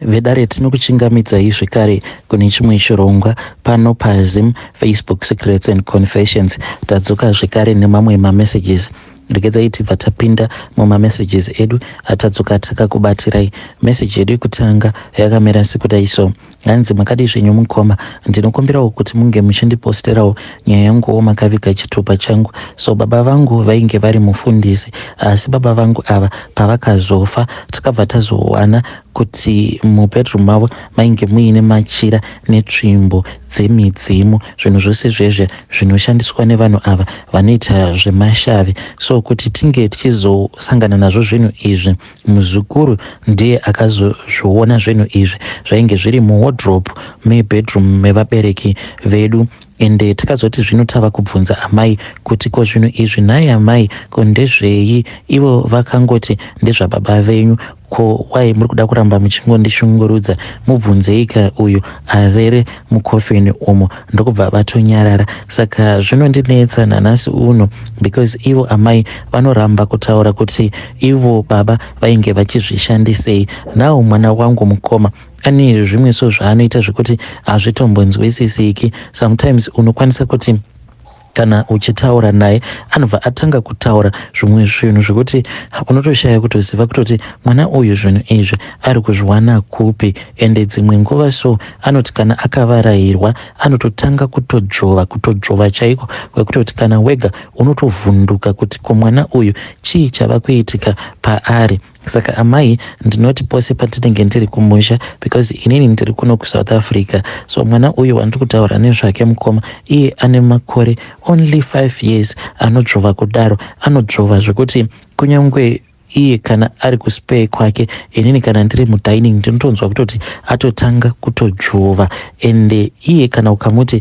Vedare tinokuchingamidzai zvekare kune chimwe chirongwa pano paZim Facebook Secrets and Confessions. Tadzoka zvekare nemamwe mamessages. Regedzai tibva tapinda mumamessages edu atadzoka takakubatirai. Message yedu yekutanga yakamira sekudai so. Hanzi makadii zvenyu mukoma, ndinokumbirawo kuti munge muchindiposterawo nyaya yanguwo makaviga chitupa changu. So baba vangu vainge vari mufundisi asi baba vangu ava pavakazofa takabva tazowana kuti mubedroom mavo mainge muine machira netsvimbo dzemidzimu zvinhu zvose zvezve zvinoshandiswa nevanhu ava vanoita zvemashavi so kuti tinge tichizosangana nazvo zvinhu izvi Muzukuru ndiye akazozviona zvinhu izvi zvainge zviri muwardrobe mebedroom mevabereki vedu ende takazoti zvino tava kubvunza amai kuti ko zvinhu izvi nhai amai ko ndezvei ivo vakangoti ndezvababa venyu ko why muri kuda kuramba muchingondishungurudza mubvunzeika uyu arere mukofini umo ndokubva vatonyarara saka zvinondinetsa nanhasi uno because ivo amai vanoramba kutaura kuti ivo baba vainge vachizvishandisei now mwana wangu mukoma ane zvimwe so zvaanoita zvekuti hazvitombonzwisisiki sometimes unokwanisa kuti kana uchitaura naye anobva atanga kutaura zvimwe zvinhu zvekuti unotoshaya kutoziva kutoti mwana uyu zvinhu izvi ari kuzviwana kupi ende dzimwe nguva so anoti kana akavarairwa anototanga kutodzvova kutodzvova chaiko kwekutoti kana wega unotovhunduka kuti ko mwana uyu chii chava kuitika paari Saka amai ndinoti pose pandinenge ndiri kumusha because inini ndiri kuno kuSouth Africa so mwana uyu wandiri kutaura nezvake mukoma iye ane makore only 5 years anodzvova kudaro anodzvova zvekuti kunyangwe iye kana ari kuspare kwake inini kana ndiri mudining ndinotonzwa kutoti atotanga kutodzvova ende iye kana ukamuti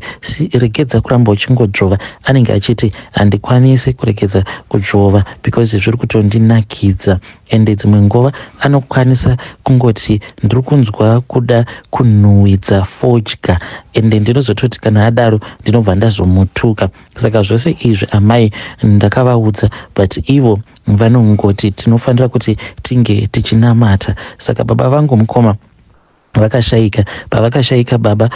regedza kuramba uchingodzvova anenge achiti handikwanise kuregedza kudzvova because zviri kutondinakidza ende dzimwe nguva anokwanisa kungoti ndiri kunzwa kuda kunhuhwidza fodya ende ndinozototi kana adaro ndinobva ndazomutuka saka zvose izvi amai ndakavaudza but ivo vanongoti tinofanira kuti tinge tichinamata saka baba vangu mukoma vakashaika pavakashaika baba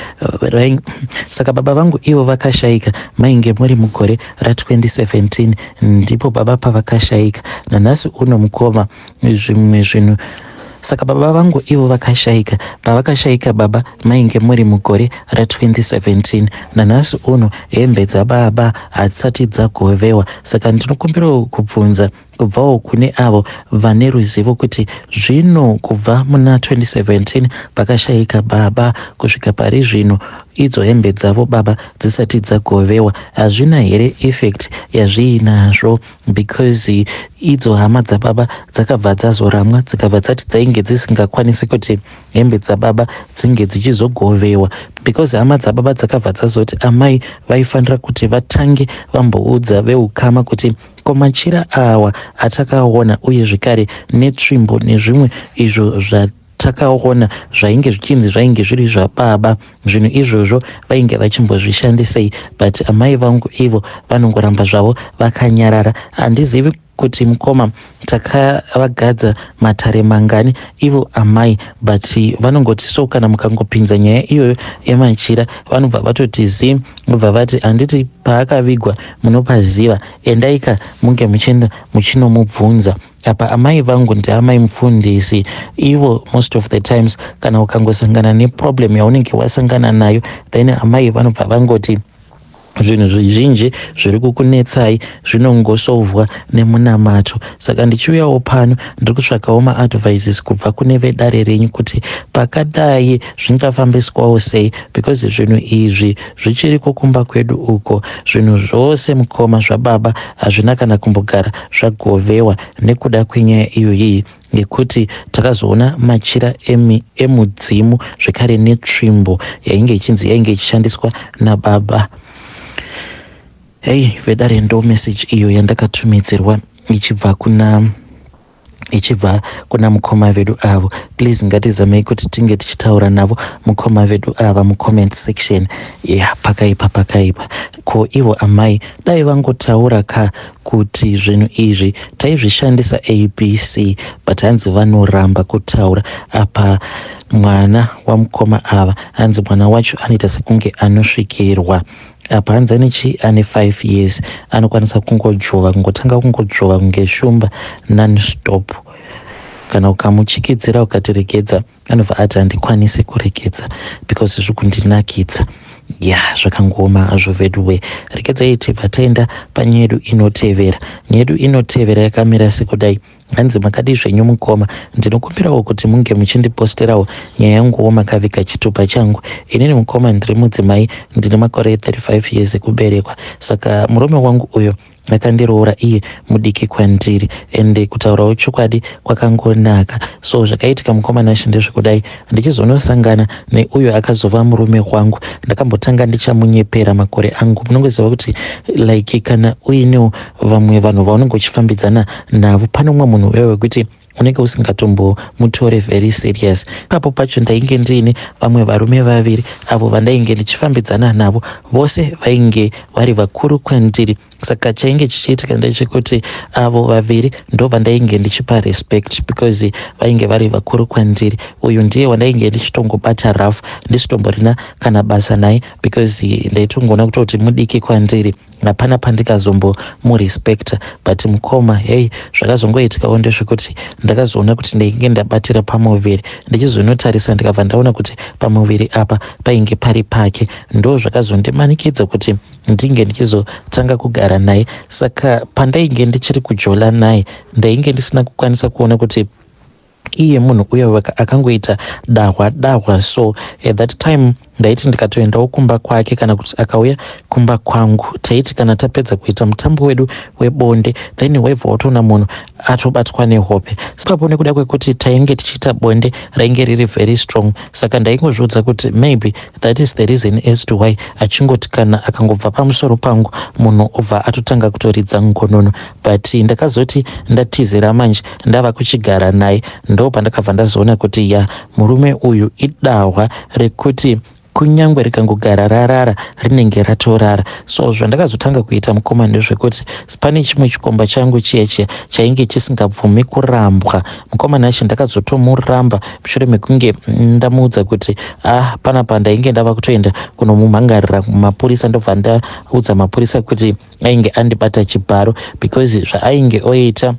saka baba vangu ivo vakashaika mainge muri mugore ra2017 ndipo baba pavakashaika nanhasi uno mukoma zvimwe zvinhu saka baba vangu ivo vakashaika pavakashaika baba mainge muri mugore ra2017 nanhasi uno hembe dzababa hadzisati dzagovewa saka ndinokumbirawo kubvunza kubvawo kune avo vane ruzivo kuti zvino kubva muna 2017 pakashaika baba kusvika pari zvino idzo hembe dzavo baba dzisati dzagovewa hazvina here effect yazviinazvo because idzo hama dzababa dzakabva dzazoramwa dzikabva dzati dzainge dzisingakwanisi kuti hembe dzababa dzinge dzichizogovewa because hama dzababa dzakabva dzazoti amai vaifanira kuti vatange vamboudza veukama kuti Ko machira awa atakaona uye zvekare netsvimbo nezvimwe izvo zvatakaona zvainge zvichinzi zvainge zviri zvababa zvinhu izvozvo vainge vachimbozvishandisei but amai vangu ivo vanongoramba zvavo vakanyarara handizivi kuti mukoma takavagadza matare mangani ivo amai but vanongoti so kana mukangopinza nyaya iyoyo yemachira vanobva vatoti zii vobva vati handiti paakavigwa munopaziva endaika munge muchienda muchinomubvunza apa amai vangu ndiamai mufundisi ivo most of the times kana ukangosangana neproblem yaunenge wasangana nayo then amai vanobva vangoti zvinhu zvizhinji zviri kukunetsai zvinongosovhwa nemunamato saka ndichiuyawo pano ndiri kutsvakawo maadvices kubva kune vedare renyu kuti pakadai zvingafambiswawo sei because zvinhu izvi zvichiriko kumba kwedu uko zvinhu zvose mukoma zvababa hazvina kana kumbogara zvagovewa nekuda kwenyaya iyoyiyi ngekuti takazoona machira emudzimu zvekare netsvimbo yainge ichinzi yainge ichishandiswa nababa hei vedare ndo message iyo yandakatumidzirwa ichibva kuna ichibva kuna mukoma vedu avo please ngatizamei kuti tinge tichitaura navo mukoma vedu ava mucomment section ya yeah, pakaipa pakaipa ko ivo amai dai vangotaura ka kuti zvinhu izvi taizvishandisa abc but hanzi vanoramba kutaura apa mwana wamukoma ava. Hanzi mwana wacho anoita sekunge anosvikirwa. Apa hanzi ane chii? Ane 5 years. Anokwanisa kungodzvova, kungotanga kungodzvova kunge shumba non stop. Kana ukamuchikidzira ukati regedza, anobva ati handikwanisi kuregedza because zviri kundinakidza. Ya, zvakangooma hazvo veduwe. Regedzai tibva taenda panyaya yedu inotevera. Nyaya yedu inotevera yakamira sekudai. Hanzi makadii zvenyu mukoma, ndinokumbirawo kuti munge muchindiposterawo nyaya yanguwo makaviga chitupa changu. Inini mukoma ndiri mudzimai, ndine makore 35 years ekuberekwa. Saka murume wangu uyo akandiroora iye mudiki kwandiri, ende kutaurawo chokwadi kwakangonaka. So zvakaitika mukoma Nashe ndezvekudai, ndichizonosangana neuyo akazova murume wangu, ndakambotanga ndichamunyepera makore angu. Munongoziva kuti like kana uinewo vamwe vanhu vaunenge uchifambidzana navo, pane umwe munhu uyo wekuti unenge usingatombomutore very serious. Ipapo pacho ndainge ndiine vamwe varume vaviri avo vandainge ndichifambidzana navo, vose vainge vari vakuru kwandiri. Saka chainge chichiitika ndechekuti avo vaviri ndo vandainge ndichipa respect because vainge vari vakuru kwandiri. Uyu ndiye wandainge ndichitongobata rough, ndisitomborina kana basa naye because ndaitongoona kutoti mudiki kwandiri, hapana pandikazombomurespecta. But mukoma, hei, zvakazongoitikawo ndezvekuti ndakazoona kuti ndainge ndabatira pamuviri. Ndichizonotarisa ndikabva ndaona kuti pamuviri apa painge pari pake. Ndo zvakazondimanikidza kuti ndinge ndichizotanga kugara naye. Saka pandainge ndichiri kujola naye, ndainge ndisina kukwanisa kuona kuti iye munhu uyo akangoita dahwa dahwa. So at that time ndaiti ndikatoendawo kumba kwake kana kuti akauya kumba kwangu, taiti kana tapedza kuita mutambo wedu webonde, then waibva watoona munhu atobatwa nehope. Ipapo nekuda kwekuti tainge tichiita bonde rainge riri very strong, saka ndaingozviudza kuti maybe that is the reason as to why achingoti kana akangobva pamusoro pangu, munhu obva atotanga kutoridza ngonono. But ndakazoti ndatizira manje, ndava kuchigara naye, ndo pandakabva ndazoona kuti ya, murume uyu idahwa rekuti kunyangwe rikangogara rarara, rinenge ratorara. So zvandakazotanga kuita mukoma ndezvekuti pane chimwe chikomba changu chiya chiya chainge chisingabvumi kurambwa, mukoma Nashe, ndakazotomuramba mushure mekunge ndamuudza kuti ah, panapa ndainge ndava kutoenda kunomumhangarira mapurisa. Ndobva ndaudza mapurisa kuti ainge andibata chibharo, because zvaainge oita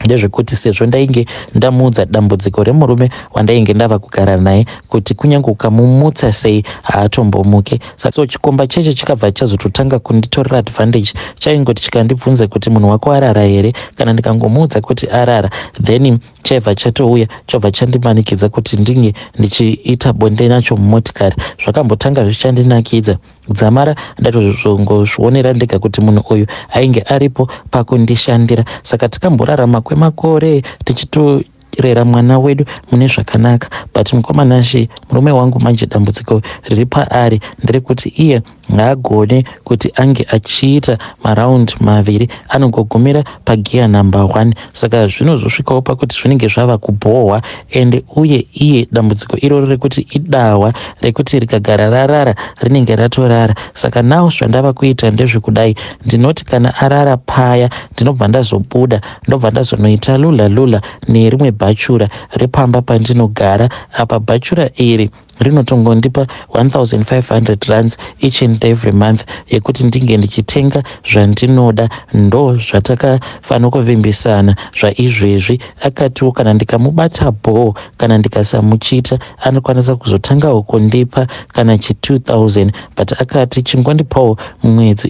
ndezvekuti sezvo ndainge ndamuudza dambudziko remurume wandainge ndava kugara naye kuti kunyange ukamumutsa sei haatombomuke, so chikomba cheche chikabva chazototanga kunditorera advantage. Chaingoti chikandibvunza kuti munhu wako arara here, kana ndikangomuudza kuti arara, then chaibva chatouya chobva chandimanikidza kuti ndinge ndichiita bonde nacho mumotikari. Zvakambotanga zvichandinakidza, dzamara ndatozongozvionera ndega kuti munhu uyu ainge aripo pakundishandira. Saka tikamborarama kwemakore tichitorera mwana wedu mune zvakanaka. But mukoma Nashe, murume wangu manje dambudziko riri paari nderekuti iye haagone kuti ange achiita maraundi maviri, anongogumira pagiya number 1. Saka zvinozosvikawo pakuti zvinenge zvava kubhohwa. Ende uye iye dambudziko iroro rekuti idahwa rekuti rikagara rarara, rinenge ratorara. Saka now zvandava kuita ndezvekudai, ndinoti kana arara paya, ndinobva ndazobuda, ndobva ndazonoita lula lula nerimwe bhachura repamba pandinogara apa. Bhachura iri rinotongondipa 1500 rands each and every month yekuti ndinge ndichitenga zvandinoda. Ndo zvatakafanira kuvimbisana zvaizvezvi. Akatiwo kana ndikamubata bhoo, kana ndikasamuchita, anokwanisa kuzotangawo kundipa kana chi 2000, but akati chingondipawo mwedzi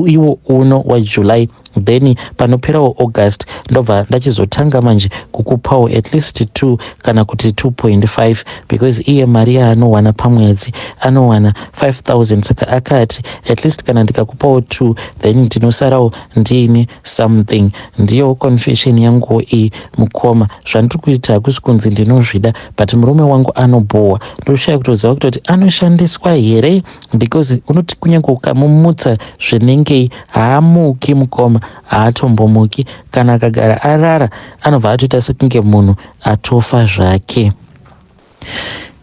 iwo uno waJuly, then panoperawo August ndobva ndachizotanga manje kukupawo at least 2 kana kuti 2.5, because iye mari yaanowana pamwedzi anowana 5000. Saka akati at least kana ndikakupawo 2, then ndinosarawo ndiine something. Ndiyo confession yanguwo iyi mukoma. Zvandiri kuita hakusi kunzi ndinozvida, but murume wangu anobhohwa. Ndoshaya kutoziva kutoti anoshandiswa here, because unoti kunyange ukamumutsa zvinengei haamuki mukoma, haatombomuki. Kana akagara arara, anobva atoita sekunge munhu atofa zvake.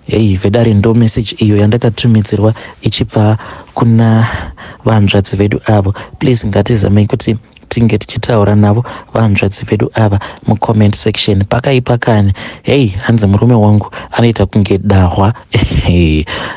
Hei vedare, ndo message iyo yandakatumidzirwa ichibva kuna vanzvadzi vedu avo. Please, ngatizamei kuti tinge tichitaura navo vahanzvadzi vedu ava mucomment section. Pakaipa kani. Hei, hanzi murume wangu anoita kunge dahwa.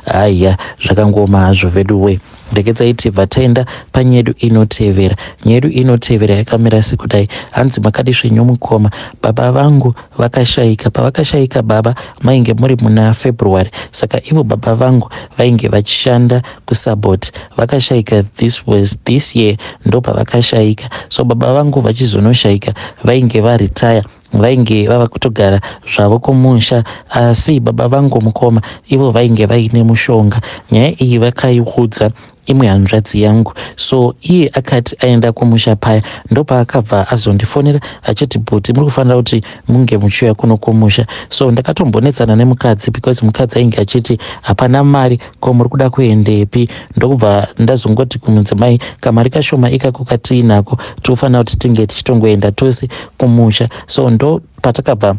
Haiya, zvakangooma hazvo vedu we. Regedzai tibva taenda panyedu inotevera. Nyedu inotevera yakamira sekudai. Hanzi makadi zvenyu mukoma. Baba vangu vakashaika. Pavakashaika baba mainge muri muna February. Saka ivo baba vangu vainge vachishanda kusabot. Vakashaika this was this year ndopavakashaika. So baba vangu vachizonoshaika vainge varetire, vainge vava kutogara zvavo kumusha. Asi baba vangu mukoma ivo vainge vaine mushonga. Nyaya iyi vakaiudza imwe hanzvadzi yangu, so iye akati aenda kumusha paya ndopaakabva azondifonera achiti, "Bhuti, muri kufanira kuti munge muchiuya kuno kumusha." So ndakatombonetsana nemukadzi because mukadzi ainge achiti hapana mari, ko muri kuda kuendepi? Ndokubva ndazongoti kumudzimai, kamari kashoma ikako katiinako, tinofanira kuti tinge tichitongoenda tose kumusha. So ndo patakabva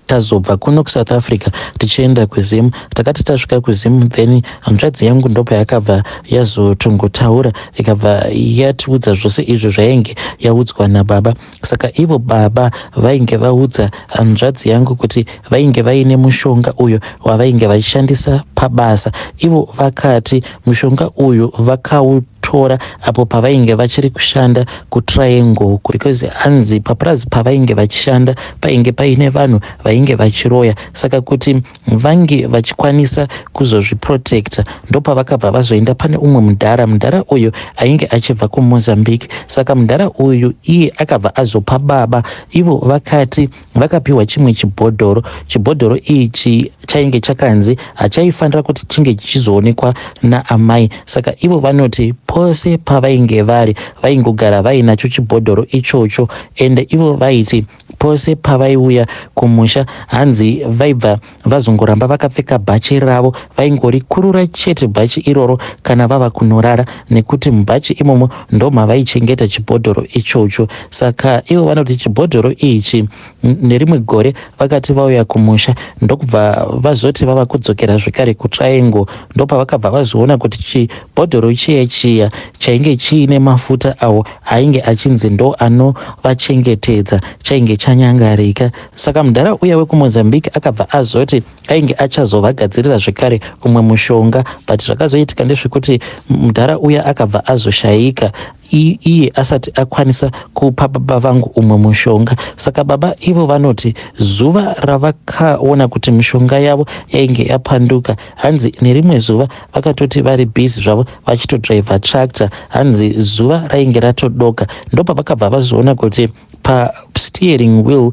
tazobva kuno kuSouth Africa tichienda kuZim. Takati tasvika kuZim, then hanzvadzi yangu ndopayakabva yazotongotaura, ikabva yatiudza zvose izvo zvainge yaudzwa nababa. Saka ivo baba vainge vaudza hanzvadzi yangu kuti vainge vaine mushonga uyo wavainge vachishandisa pabasa. Ivo vakati mushonga uyu vakautora apo pavainge vachiri kushanda kuTriangle, because hanzi papurazi pavainge vachishanda painge paine vanhu vainge vachiroya. Saka kuti vange vachikwanisa kuzozviprotecta, ndopavakabva vazoenda pane umwe mudhara. Mudhara uyu ainge achibva kuMozambique. Saka mudhara uyu iye akabva azopa baba. Ivo vakati vakapiwa chimwe chibhodhoro. Chibhodhoro ichi chainge chakanzi hachaifanira kuti chinge chichizoonekwa naamai. Saka ivo vanoti pose pavainge vari vaingogara vainacho chibhodhoro ichocho. Ende ivo vaiti pose pavaiuya kumusha, hanzi vaibva vazongoramba vakapfeka bhachi ravo, vaingorikurura chete bhachi iroro kana vava kunorara, nekuti mubhachi imomo ndo mavaichengeta chibhodhoro ichocho. Saka ivo vanoti chibhodhoro ichi, nerimwe gore vakati vauya kumusha, ndokubva vazoti vava kudzokera zvekare kuTriangle, ndopavakabva vazoona kuti chibhodhoro chiya chiya chainge chiine mafuta awo ainge achinzi ndo anovachengetedza chainge chanyangarika. Saka mudhara uya wekuMozambique akabva azoti ainge achazovagadzirira zvekare umwe mushonga, but zvakazoitika ndezvekuti mudhara uya akabva azoshayika iye asati akwanisa kupa baba vangu umwe mushonga. Saka baba ivo vanoti zuva ravakaona kuti mishonga yavo yainge yapanduka, hanzi nerimwe zuva vakatoti vari busy zvavo vachitodhiraivha tractor, hanzi zuva rainge ratodoka, ndopavakabva vazoona kuti pasteering wheel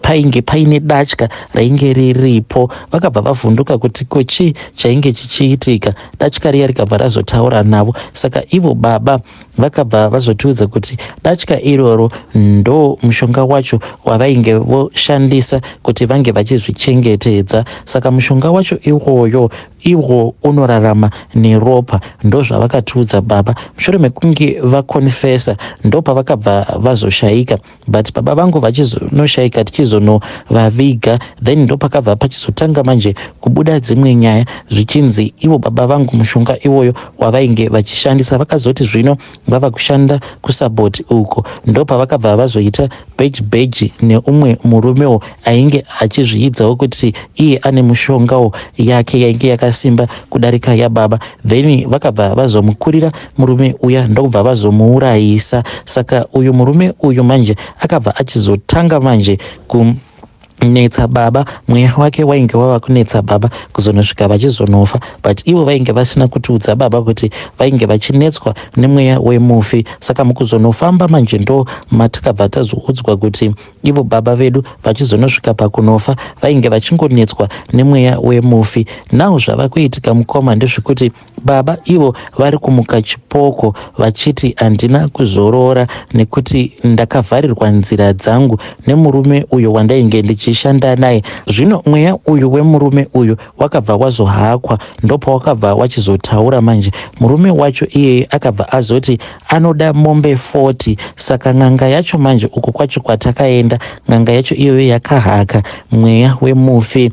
painge paine datya rainge riripo. Vakabva vavhunduka kuti ko chii chainge chichiitika. Datya riya rikabva razotaura navo. Saka ivo baba vakabva vazotiudza kuti datya iroro ndo mushonga wacho wavainge voshandisa kuti vange vachizvichengetedza. Saka mushonga wacho iwoyo iwo unorarama neropa, ndozvavakatiudza baba. Mushure mekunge vakonfesa, ndopavakabva vazoshayika. But baba vangu vachizonoshayika, tichizonovaviga, then ndopakabva pachizotanga manje kubuda dzimwe nyaya, zvichinzi ivo baba vangu mushonga iwoyo wavainge vachishandisa, vakazoti zvino vava kushanda kusabot uko, ndopavakabva vazoita beji beji neumwe murumewo ainge achizviidzawo kuti iye ane mushongawo yake yainge yakasimba kudarika yababa. Then vakabva vazomukurira murume uya, ndokubva vazomuurayisa. Saka uyu murume uyu manje akabva achizotanga manje kunetsa baba. Mweya wake wainge wava kunetsa baba kuzonosvika vachizonofa, but ivo vainge vasina kutiudza baba kuti vainge vachinetswa nemweya wemufi. Saka mukuzonofamba manje ndo matikabva tazoudzwa kuti ivo baba vedu vachizonosvika pakunofa vainge vachingonetswa nemweya wemufi. Now zvava kuitika mukoma ndezvekuti baba ivo vari kumuka chipoko vachiti handina kuzorora nekuti ndakavharirwa nzira dzangu nemurume uyo wandainge ndichishanda naye. Zvino mweya uyu wemurume uyu wakabva wazohakwa, ndopawakabva wachizotaura manje. Murume wacho iyeye akabva azoti anoda mombe 40. Saka n'anga yacho manje, uko kwacho kwatakaenda, n'anga yacho iyoyo yakahaka mweya wemufi.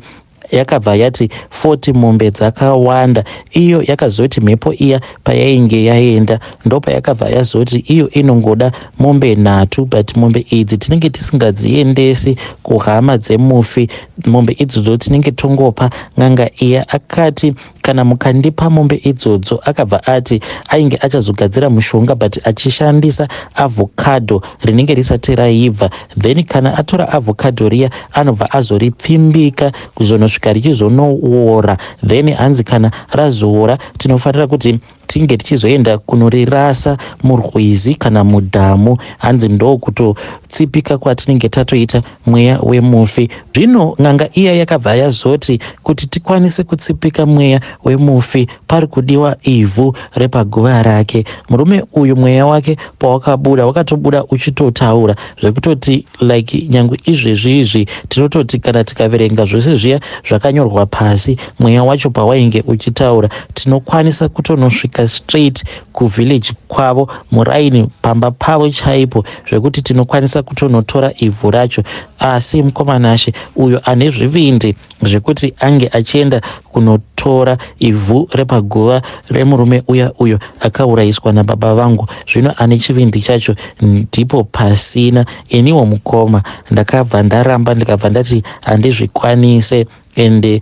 Yakabva yati 40 mombe dzakawanda. Iyo yakazoti mhepo iya payainge yaenda, ndopayakabva yazoti iyo inongoda mombe nhatu, but mombe idzi tinenge tisingadziendesi kuhama dzemufi. Mombe idzodzo tinenge tongopa n'anga iya. Akati kana mukandipa mombe idzodzo, akabva ati ainge achazogadzira mushonga, but achishandisa avocado rinenge risati raibva. Then kana atora avocado riya, anobva azoripfimbika kuzonosvika richizonoora. Then hanzi kana razoora, tinofanira kuti tinge tichizoenda kunorirasa murwizi kana mudhamu. Hanzi ndokutotsipika kwatinenge tatoita mweya wemufi. Zvino n'anga iya yakabva yazoti kuti tikwanise kutsipika mweya wemufi, pari kudiwa ivhu repaguva rake. Murume uyu, mweya wake pawakabuda, wakatobuda uchitotaura zvekutoti like nyange izvezvi izvi tinototi kana tikaverenga zvose zviya zvakanyorwa pasi, mweya wacho pawainge uchitaura, tinokwanisa kutonosvika straight kuvillage kwavo, muraini pamba pavo chaipo, zvekuti tinokwanisa kutonotora ivhu racho. Asi mukomanashe uyo ane zvivindi zvekuti ange achienda kunotora ivhu repaguva remurume uya uyo akaurayiswa nababa vangu, zvino ane chivindi chacho ndipo pasina. Iniwo mukoma ndakabva ndaramba, ndikabva ndati handizvikwanise, ende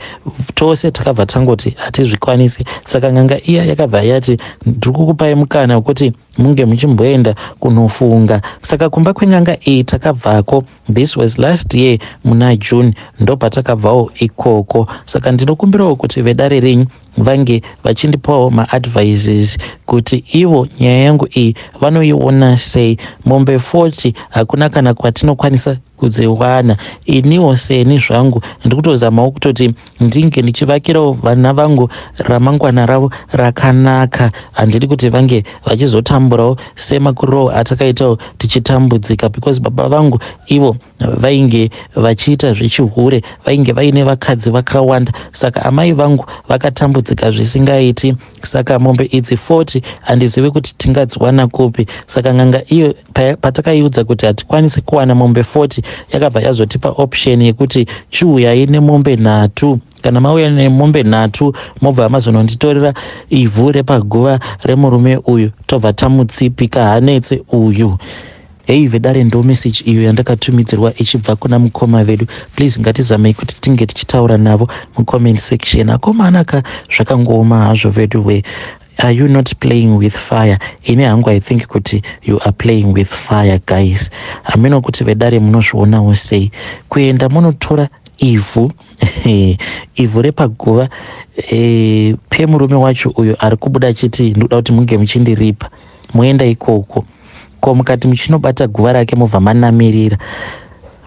tose takabva tangoti hatizvikwanisi. Saka n'anga iya yakabva yati ndiri kukupai mukana wekuti munge muchimboenda kunofunga. Saka kumba kwen'anga iyi takabvako, this was last year muna June, ndopatakabvawo ikoko. Saka ndinokumbirawo kuti vedare renyu vange vachindipawo maadvices kuti ivo nyaya yangu iyi vanoiona sei. Mombe 40 hakuna kana kwatinokwanisa kudziwana. Iniwo seni zvangu ndikutozamawo kutoti ndinge ndichivakirawo vana vangu ramangwana ravo rakanaka. Handidi kuti vange vachizotamburawo semakuriro atakaitawo tichitambudzika, because baba vangu ivo vainge vachiita zvechihure, vainge vaine vakadzi vakawanda. Saka amai vangu vakatambudzika zvisingaiti. Saka mombe idzi 40 handizivi kuti tingadziwana kupi. Saka n'anga iyo patakaiudza kuti hatikwanisi kuwana mombe 40, yakabva yazotipa option yekuti chiuyai nemombe nhatu. Kana mauya nemombe nhatu, mobva mazononditorera ivhu repaguva remurume uyu, tobva tamutsipika, hanetse uyu. Hei vedare, ndo message iyo yandakatumidzirwa ichibva kuna mukoma vedu. Please, ngatizamei kuti tinge tichitaura navo mucomment section. Akomana ka, zvakangooma hazvo vedu we. Are you not playing with fire? Ini hangu I think kuti you are playing with fire, guys. Hameno kuti vedare munozvionawo sei, kuenda munotora ivhu repaguva pemurume wacho uyo ari kubuda achiti ndoda kuti munge muchindiripa. Moenda ikoko, ko mukati muchinobata guva rake, mobva manamirira,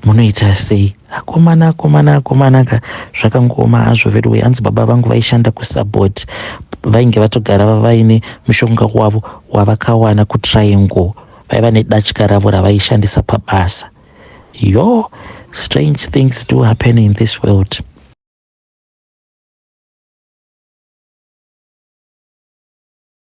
munoita sei? Akomana, akomana, akomana ka, zvakangooma hazvo vedu. Hanzi baba vangu vaishanda kusabot, vainge vatogara vaine mushonga wavo wavakawana kuTriangle, vaiva nedatya ravo ravaishandisa pabasa. Yo, strange things do happen in this world.